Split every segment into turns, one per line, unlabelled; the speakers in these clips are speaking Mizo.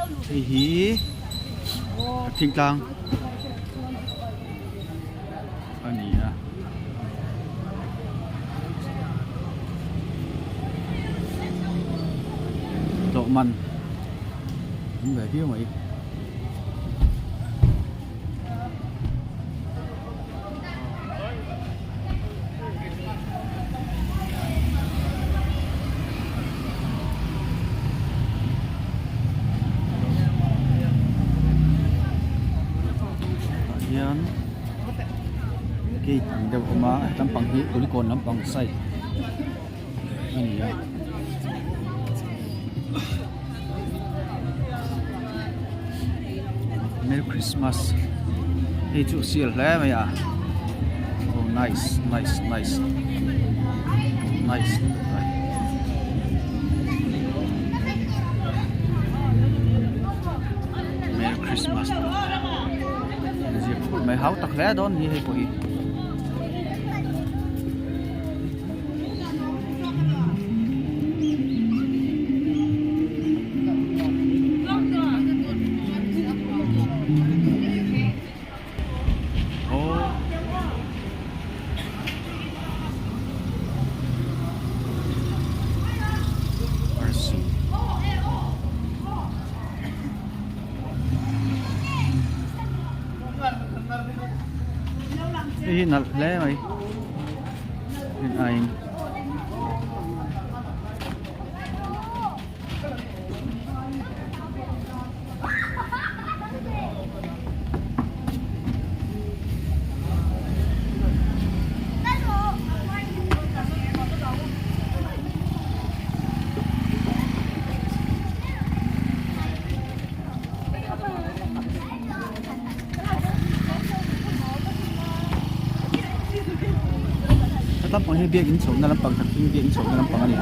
Hei hi thingtlang a ni a. Tlawh man awm ve viau mai. Tah hian gate ang deuh a awm a lampang hi kulikawn lampang side a ni a. Merry Christmas hei chu a sial hle mai a oh nice nice nice nice lutuk mai Merry Christmas ziak thut mai hau tak hle dawn hi hei pawh hi. Hei hi nalh hle mai. Rin aiin. Lampang hi biakinn chhohna lampang thakthing biakinn chhohna lampang a ni.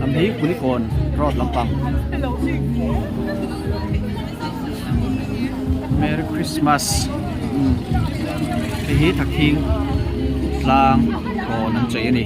Lam hi Kulikawn road lampang Merry Christmas hei hi Thakthing tlang kawn an chei a ni.